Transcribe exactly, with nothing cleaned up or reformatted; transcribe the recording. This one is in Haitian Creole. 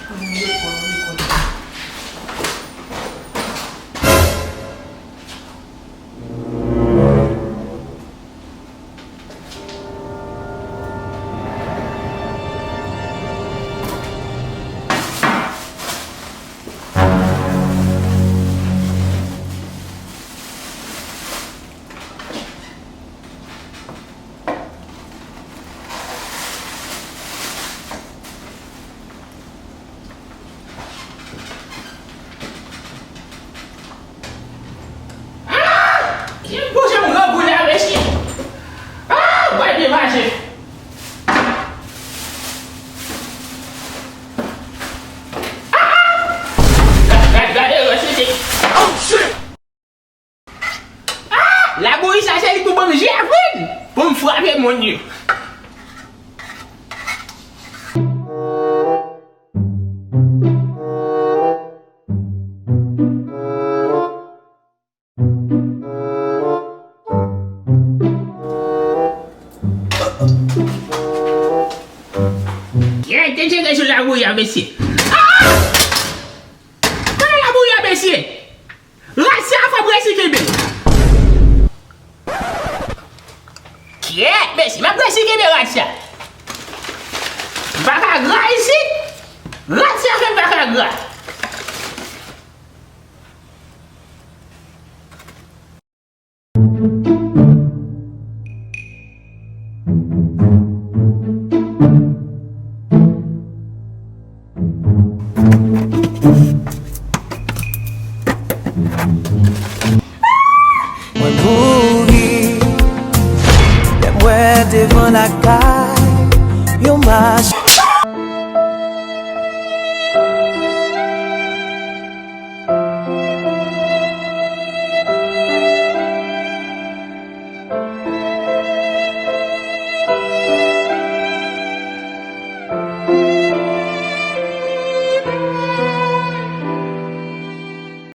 Ah! Jan m poze m grangou la, mesye. Ah! Bwè byen mache. Ah! Gade, gade, gade, mesye. Oh, shit! Ah! Labouyi sa se li pou ban m jèvrin pou m frape moun yo. Kiyès te tcheke sou labouyi a, mesye? Ah! Tande labouyi a, mesye! Rat sa fò m resi kenbe. Kyèt, mesye, m ap resi kenbe rat sa. M pa ka gra isit. Rat sa fè m pa ka gra. Mwen mouri lè m wè devan lakay